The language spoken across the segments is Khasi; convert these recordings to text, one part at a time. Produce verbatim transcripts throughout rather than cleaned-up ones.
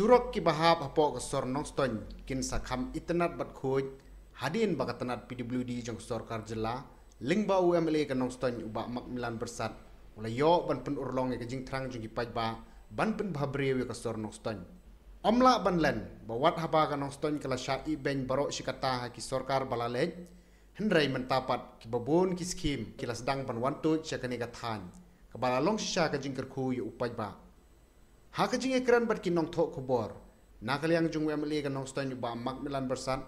Surok kiba hap hapoh ka sor Nongstoiñ kin sa kham itynnad bad khuid hadien ba ka tnad P W D jong ka sorkar jylla lyngba u M L A ka Nongstoiñ u Bah Macmillan Byrsat u la ïoh ban pynurlong ïa ka jingthrang jong ki paidbah ban pynbha briew ïa ka sor Nongstoiñ. Ym lah ban len ba wat haba ka Nongstoiñ ka la shah ibeiñ baroh shi katta ha ki sorkar ba la leit, hynrei mynta pat kiba bun ki skhim ki la sdang ban wan tuid sha kane ka thaiñ kaba la long shisha ka jingkyrkhu ïa u paidbah. Ha ka jingïakren bad ki nongthoh khubor, na ka liang jong u M L A ka Nongstoiñ u Bah Macmillan Byrsat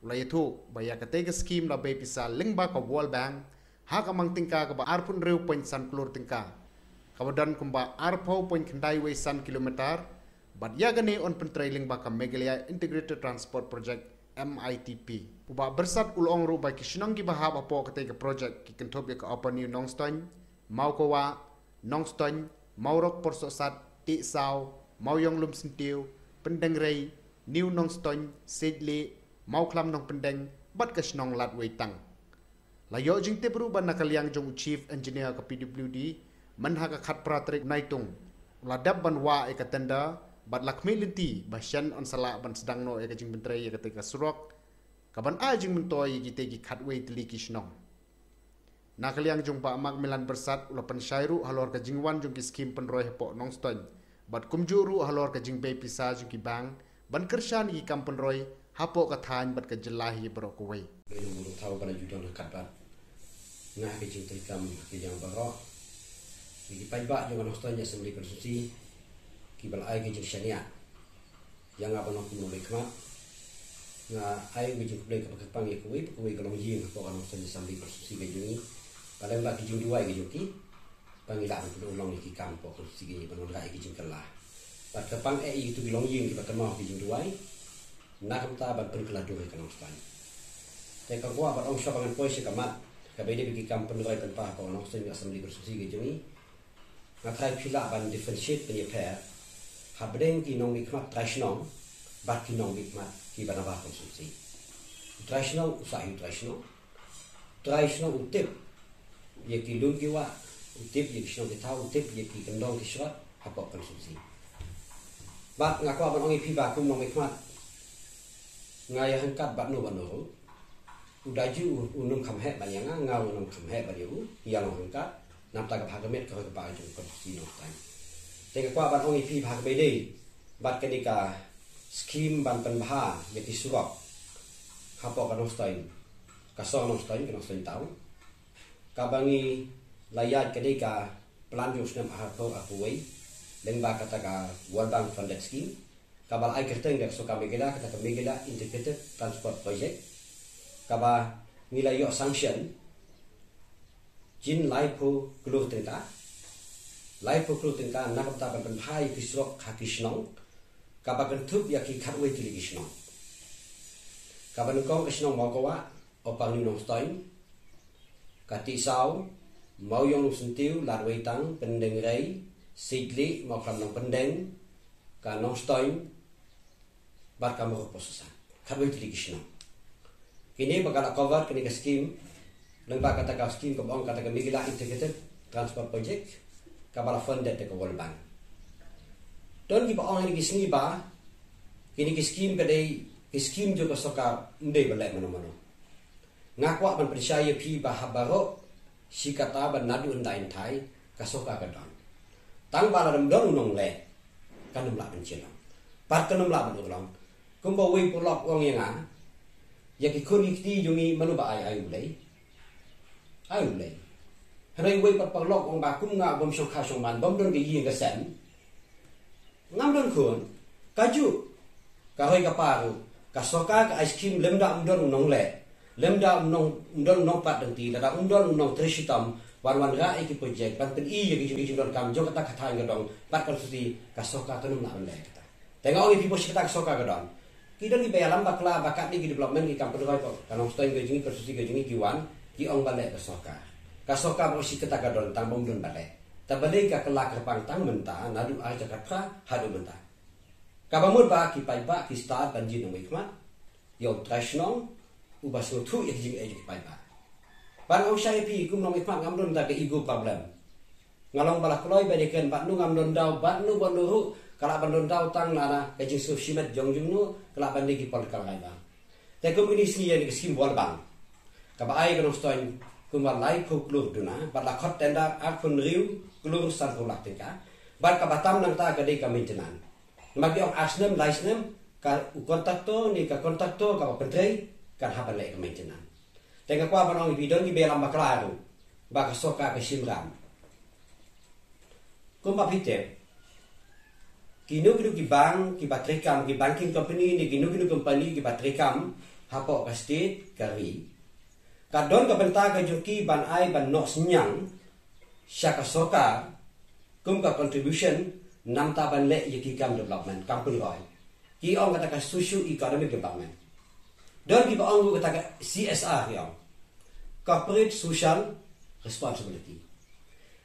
u la ïathuh ba ïa katei ka skhim la bei pisa lyngba ka World Bank ha ka mang tyngka kaba arphew hynriew point san klur tyngka, kaba don kumba arphew point khyndai wei san kilometer, bad ïa kane yn pyntrei lyngba ka Meghalaya Integrated Transport Project, M I T P. U Bah Byrsat u la ong ruh ba ki shnong kiba hap hapoh katei ka project ki kynthup ïa ka Upper New Nongstoiñ, Mawkawah, Nongstoiñ, Mawrok Porsohsat, Tiehsaw, Mawiong Lumsyntiew, Pyndengrei, New Nongstoiñ, Siejlieh, Mawkhlam Nongpyndeng bad ka shnong Ladweitang. La ïoh jingtip ruh ba na ka liang jong u Chief Engineer ka P W D, mynha ka khatphra tarik Naitung u la dep ban wah ïa ka tender bad la khmih lynti ba shen yn sa lah ban sdang noh ïa ka jingpyntrei ïa katei ka surok kaban ai jingmyntoi ïa kitei ki khatwei tylli ki shnong. Na ka liang jong u Bah Macmillan Byrsat u la pynshai ruh halor ka jingwan jong ki skhim pynroi hapoh Nongstoiñ bad kumjuh ruh halor ka jingbei pisa jong ki bank ban kyrshan ïa ki kam pynroi hapoh ka thaiñ bad ka jylla hi baroh kawei. Bad ïa u thaw ba la ju don ha khmat bad nga ha ka jingtrei kam ha ka liang baroh, ïa ki paidbah jong ka Nongstoiñ Assembly Constituency kiba la ai ka jingshaniah ïa nga ban long kum u nongmihkhmat. Nga ai ka jingkhublei kaba kyrpang ïa kawei pa kawei ka longïing hapoh ka Nongstoiñ Assembly Constituency ka jong ngi, ba lyngba ki jingduwai ka jong ki ba ngi lah ban pynurlong ïa ki kam hapoh ka constituency ka jong ngi ban wanrah ïa ki jingkylla. Bad kyrpang eh ïa kito ki longïing kiba kynmaw ki jingduwai na ka bynta ban pynkylla dur ïa ka Nongstoiñ. Te nga kwah ban ong shuwa ba ngan poi sha ka mat, kaba ïadei bad ki kam pynroi pynpah hapoh ka Nongstoiñ Assembly Constituency ka jong ngi, nga trai phi lah ban differentiate, ban ïapher hapdeng ki nongmihkhmat trai shnong bad ki nongmihkhmat kiba na bynta constituency. U trai shnong u sah hi u trai shnong. Trai shnong u tip ïa ki lum ki wah, u tip ïa ki shnong ki thaw, u tip ïa ki kyndong ki shrot hapoh constituency. Bad nga kwah ban ong ïa phi ba kum nongmihkhmat, nga ïaryngkat bad no bad no ruh. U Daju u, un ym kham heh ban ïa nga, nga un ym kham heh ban ïa u, ngi ïalong ryngkat. Namar kaba ha ka met ka roi ka par jong ka constituency Nongstoiñ. Te nga kwah ban ong ïa phi ba ha kaba ïadei bad kane ka skhim ban pynbha ïa ki surok hapoh ka Nongstoiñ, ka sor Nongstoiñ, ka Nongstoiñ Town, kaba ngi la ïaid, ka dei ka plan jong u snem arphew arphew wei lyngba kata ka World Bank funded scheme, kaba la ai kyrteng da ka sorkar Meghalaya kata ka Meghalaya Integrated Transport Project, kaba ngi la ïoh sanction jin laiphew klur tyngka, laiphew klur tyngka na ka bynta ban pynbha ïa ki surok ha ki shnong, kaba kynthup ïa ki khatwei tylli ki shnong, kaba nyngkong ka shnong Mawkawah, Upper New Nongstoiñ, ka Tiehsaw, Mawiong Lumsyntiew, Ladweitang, Pyndengrei, Siejlieh, Mawkhlam Nongpyndeng, ka Nongstoiñ bad ka Mawrok Porsohsat. Khatwei tylli ki shnong. Kine ba ka la cover kane ka scheme lyngba kata ka scheme kaba ong kata ka Meghalaya Integrated Transport Project, kaba la funded da ka World Bank. Don kiba ong ha kine ki sngi ba kine ki scheme ka dei ki scheme jong ka sorkar, ym dei ban leh mano mano. Nga kwah ban pynshai ïa phi ba ha baroh shi katta, ba naduh hyndai hynthai ka sorkar ka don. Tang ba lada ym don u nongleh, kan ym lah ban shet long. Bad kan ym lah ban urlong. Kumba uwei u paralok u ong ïa nga, ïa ki khun ki kti jong ngi mano ba ai, ai U Blei. Ai U Blei. Hynrei uwei pat u paralok u ong ba kum nga bym shong kha shong man, bym don ka ïing ka sem, ngam don khun. Kajuh ka roi ka par ruh ka sorkar ka ai scheme lymda ym don u nongleh, lymda ym don, ym don u nongpad lynti, lada ym don u nongtrei shitom wan wanrah ïa ki project ban pyni ïa ki jingdonkam jong kata ka thaiñ ka dong bad ka constituency, ka sorkar kan ym lah ban leh kata. Te nga ong ïa phi, ba shi katta ka sorkar ka don, ki don kiba ïalam bakla ba katne ki development, ki kam pynroi hapoh ka Nongstoiñ ka jong ngi, ka constituency ka jong ngi, ki wan ki ong ba leh ka sorkar. Ka sorkar ba shi katta ka don, tang ba ym don ba leh. Te balei ka kylla kyrpang tang mynta, naduh ar hajar khatphra haduh mynta? Kaba mut ba ki paidbah ki stad ban jied nongmihkhmat ïa u trai shnong uba sngewthuh ïa ki jingeh jong ki paidbah. Bad nga ong shai ïa phi, kum nongmihkhmat ngam don da ka ego problem. Nga long ba la kloi ba dei kren bad no, ngam don daw bad no bad no ruh. ka lah ban don daw tang na ka jingsngewshimet jong jong no, ka lah ban dei ki political rival. Te kum kine sngi ïa kane ka skim World Bank, kaba ai ka Nongstoiñ kumba laiphew klur duna, bad la khot tender arphew hynriew klur sanphew lak tyngka, bad kaba tam nangta ka dei ka maintenance. Namar ki ong ar snem, lai snem, ka u kontraktor ne ka kontraktor kaba pyntrei kan hap ban leh ka maintenance. Te nga kwah ban ong ïa phi, don kiba ïalam bakla ruh ba ka sorkar ka shim ram. Kumba phi tip, kino kino ki bank kiba treikam, ki banking company ne kino kino company kiba treikam hapoh ka state, ka ri, ka don ka bynta ka jong ki ban ai ban noh synñiang sha ka sorkar kum ka contribution namar ban leh ïa ki kam development, kam pynroi. Ki ong kata ka socio economic development. Don kiba ong ruh kata ka C S R, ki ong, corporate social responsibility.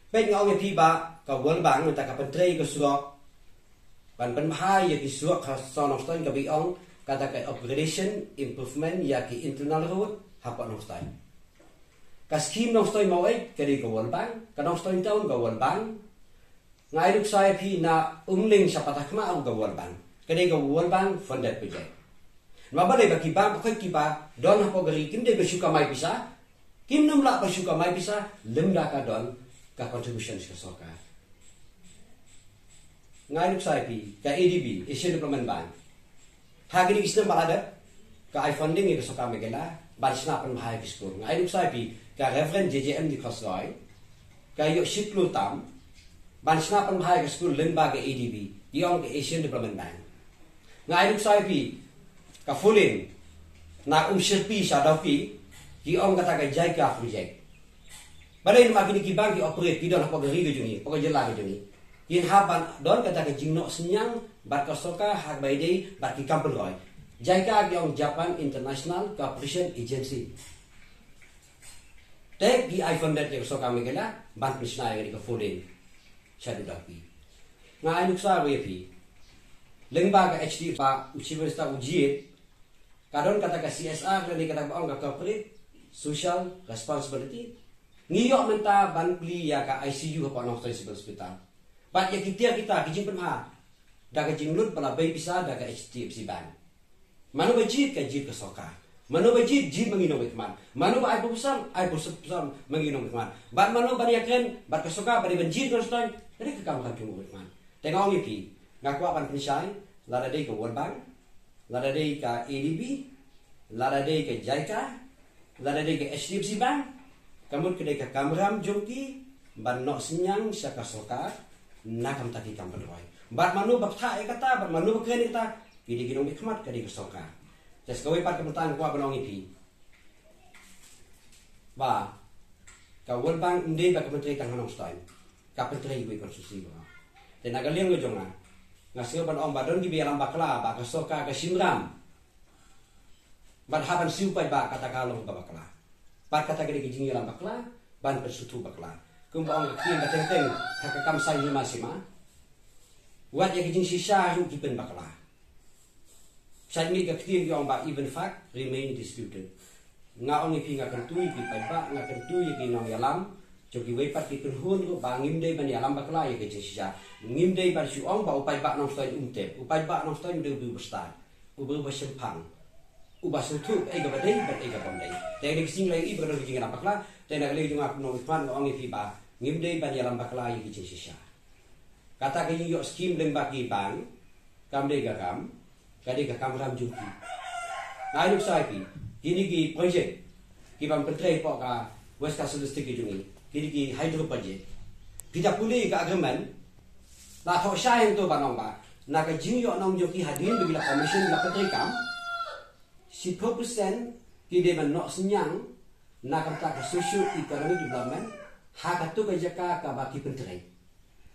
Peit, nga ong ïa phi ba ka World Bank mynta ka pyntrei ka surok ban pynbha ïa ki surok ha Nongstoiñ, kaba ong kata ka upgradation, improvement ïa ki internal road hapoh Nongstoiñ. Ka skim Nongstoiñ Maweit ka dei ka World Bank, ka Nongstoiñ Town ka World Bank. Nga ai nuksa ïa phi, na Umling sha Patharkhmah ruh ka World Bank. Ka dei ka World Bank funded project. Namar balei? Ba ki bank bakhot kiba don hapoh ka ri kim dei ban shu kamai pisa, kim nym lah ban shu kamai pisa lymda ka don ka contribution sha ka sorkar. Nga ai nuksa ïa phi, ka A D B, Asian Development Bank, ha kine ki snem ba la dep, ka ai funding ïa ka sorkar Meghalaya ban shna pynbha ïa ki skul. Nga ai nuksa ïa phi, ka Reverend J J M D Khosroi, ka ïoh shi klur tam ban shna pynbha ïa ka skul lyngba ka A D B, ki ong ka Asian Development Bank. Nga ai nuksa ïa phi, ka four lane na Umshyrpi sha Dawki, ki ong kata ka JICA project. Balei? Namar kine ki bank ki operate, ki don hapoh ka ri ka jong ngi, hapoh ka jylla ka jong ngi. Kin hap ban don kata ka jingnoh synñiang bad ka sorkar ha kaba ïadei bad ki kam pynroi. JICA ki ong Japan International Cooperation Agency. Te ki ai funded ïa ka sorkar Meghalaya ban pynshna ïa ka four lane sha Dawki. Nga ai nuksa ruh ïa phi, lyngba ka H D F C ba u Chief Minister u jied, ka don kata ka C S R lane kata ba ong ka corporate social responsibility. Ngi ïoh mynta ban plie ïa ka I C U hapoh Nongstoiñ Civil Hospital. Bad ïa kita kita ki jingpynbha da ka jinglut ba la bei pisa da ka H D F C Bank. Mano ba jied? Ka jied ka sorkar. Mano ba jied? Jied ma ngi nongmihkhmat. Mano ba ai proposal? Ai proposal ma ngi nongmihkhmat. Bad mano ban ïakren bad ka sorkar ba dei ban jied Nongstoiñ? Ka dei ka kamram jong u nongmihkhmat. Te nga ong ïa phi, nga kwah ban pynshai, lada dei ka World Bank, lada dei ka A D B, lada dei ka JICA, lada dei ka H D F C Bank, ka mut ka dei ka kamram jong ki ban noh synñiang sha ka sorkar na ka bynta ki kam pynroi. Bad mano ba ktah ïa kata, bad mano ba kren ïa kata? Ki dei ki nongmihkhmat, ka dei ka sorkar. Te sa kawei pat ka bynta nga kwah ban ong ïa phi ba ka World Bank ym dei ba ka pyntrei tang ha Nongstoiñ, ka pyntrei iwei i constituency baroh. Te na ka liang ka jong nga, nga sngew ban ong ba don kiba ïalam bakla ba ka sorkar ka shim ram bad hap ban siew paidbah, kata ka long ka bakla. Bad kata ka dei ka jingïalam bakla ban pynsngewthuh bakla. Kumba ong ka ktien ka teng teng ha ka kam saiñ hima sima, wat ïa ka jingshisha ruh ki pynbakla. Sha mih ka ktien ki ong ba even fact remain disputed. Nga ong ïa phi, nga kyntu ïa ki paidbah, nga kyntu ïa ki nongïalam jong kiwei pat ki kynhun ruh ba ngim dei ban ïalam bakla ïa ka jingshisha. Ngim dei ban shu ong ba u paidbah Nongstoiñ um tip. U paidbah Nongstoiñ u dei u briew ba stad, u briew ba shemphang, uba sngewthuh kaei kaba dei bad kaei kaba ym dei. Te kane ka sngi la ïohi ba ka don ka jingïalam bakla. Te na ka liang jong nga kum u nongmihkhmat nga ong ïa phi ba ngim dei ban ïalam bakla ïa ka jingshisha. Kata ka jingïoh skim lyngba ki bank kam dei ka kam, ka dei ka kamram jong ki. Nga ai nuksa ïa phi, kine ki project kiban pyntrei hapoh ka West Khasi Hills District ka jong ngi, kine ki hydro project, phi da pule ka agreement, la thoh shai hangto ban ong ba na ka jingïoh nong jong ki hadien ba ki la commission, ki la pyntrei kam, shiphew percent ki dei ban noh synñiang na ka bynta ka socio economic development ha kato ka jaka kaba ki pyntrei.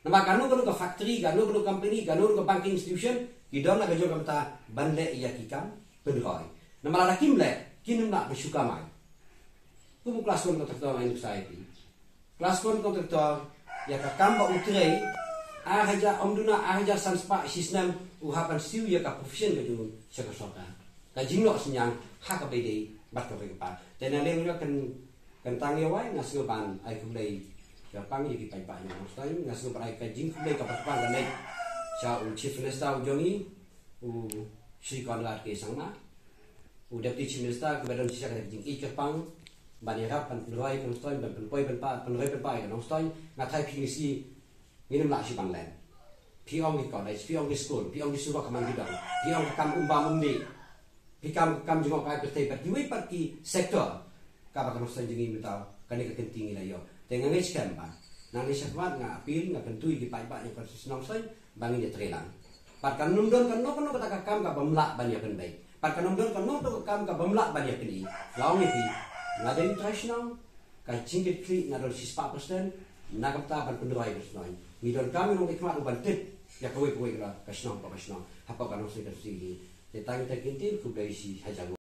Namar kano kano ka factory, kano kano ka company, kano kano ka banking institution, ki don la ka jong ka bynta ban leh ïa ki kam pynroi. Namar lada kim leh, kin ym lah ban shu kamai. Kum u class one contractor, nga ai nuksa ïa phi, class one contractor, ïa ka kam ba u trei, ar hajar, ym duna ar hajar san spah shi snem, u hap ban siew ïa ka provision ka jong u sha ka sorkar. Ka jingnoh synñiang ha kaba ïadei bad kawei ka paidbah. Te na liang jong ka kyntang ïa wai, nga sngew ban ai khublei kyrpang ïa ki paidbah jong Nongstoiñ, nga sngew ban ai ka jingkhublei kaba kyrpang ka lei sha u Chief Minister u jong ngi, u Shri Conrad K Sangma, u Deputy Chief Minister, kiba don shisha ka jingïeit kyrpang ban ïarap, ban pynroi ka Nongstoiñ, ban pynpoi pynpoi, pynroi pynpoi ka Nongstoiñ. Nga tharai phi ngi shi, ngin ym lah shuh ban len. Phi ong ki college, phi ong ki school, phi ong ki surok ka man ki dong, phi ong ka kam um bam um dih, phi kam, kam jngohkai pyrthei, bad kiwei pat ki sector kaba ka Nongstoiñ jong ngi mynta kane ka kynti ngi la ïoh. Te nga ngeit skhem ba nangne shakhmat nga appeal, nga kyntu ïa ki paidbah jong ka Nongstoiñ ba ngin ïatreilang. Bad kan ym don kano kano kata ka kam kaba ym lah ban ïapynbeit. Bad kan ym don kano kano ka kam kaba ym lah ban ïapyni. Nga ong ïa phi, nga dei u trai shnong, ka jingkitkhlieh nga don shispah percent na ka bynta ban pynroi ka Nongstoiñ. Ngi donkam ïa u nongmihkhmat uban tip ïa kawei kawei ka shnong pa ka shnong hapoh ka Nongstoiñ constituency. Te tang ïa kata ki ktien, khublei shihajar nguh.